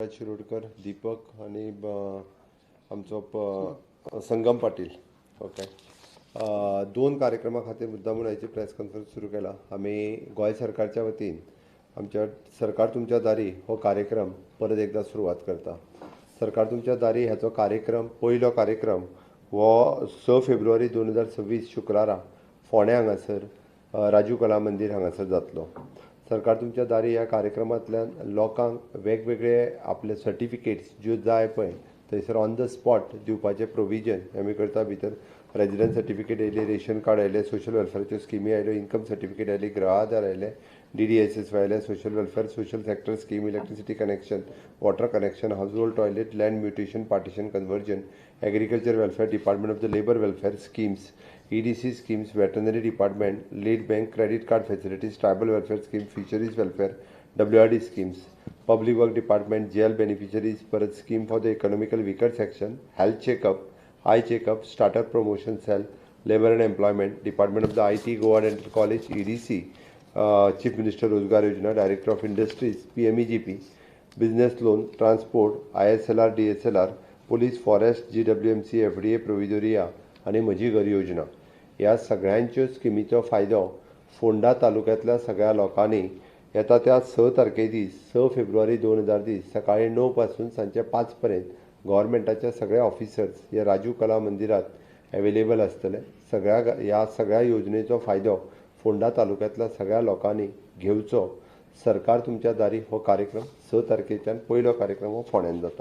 शिरोडकर, दीपक आनी आमचो संगम पाटील. ओके, दोन कार्यक्रमा खातीर मुद्दाम म्हूण आयची प्रेस कॉन्फरन्स सुरू केला. आमी गोंय सरकारच्या वतीन आमच्या सरकार तुमच्या दारी हो कार्यक्रम परत एकदा सुरवात करता. सरकार तुमच्या दारी ह्याचो कार्यक्रम, पयलो कार्यक्रम हो 6 फेब्रुवारी 2026 शुक्रारा फोंड्या हांगासर राजू कला मंदीर हांगासर जातलो. सरकार तुमच्या दारी ह्या कार्यक्रमांतल्यान लोकांक वेगवेगळे आपले सर्टिफिकेट्स ज्यो जाय पळय थंयसर ऑन the spot दिवपाचें प्रोविजन आमी करता. भितर रेजिडंट सर्टिफिकेट येयले, रेशन कार्ड आयले, सोशल वेलफेराच्यो स्किमी आयल्यो, इन्कम सर्टिफिकेट आयली, गृह आधार आयले, DDSSY आयले, social welfare, social sector scheme, electricity connection, water connection, household toilet, land mutation, partition, conversion, agriculture welfare, department of the labour welfare schemes, EDC schemes, veterinary department, lead bank, credit card facilities, tribal welfare scheme, fisheries welfare, WRD schemes, public work department, jail beneficiaries, परत scheme for the economical weaker section, health checkup, eye checkup, startup promotion cell, labour and employment, department of the IT, Goa dental college, EDC, chief minister Rozgar Yojana, director of industries, PMEGP, business loan, transport, ISLR, DSLR, police, forest, GWMC, FDA, Provedoria आनी म्हजी घर योजना. ह्या सगळ्यांच्यो स्किमीचो फायदो फोंडा तालुक्यांतल्या सगळ्या लोकांनी येता त्या 6 तारखे दीस 6 फेब्रुवारी 2020 सकाळी 9 पासून सांजचे 5 पर्यंत गव्हर्मेंटाचे सगळे ऑफिसर्स हे राजू कला मंदिरात अवेलेबल आसतले. सगळ्या ह्या सगळ्या योजनेचो फायदो फोंडा तालुक्यांतल्या सगळ्या लोकांनी घेवचो. सरकार तुमच्या दारी हो कार्यक्रम 6 तारखेच्यान पयलो कार्यक्रम हो फोंड्यान जाता.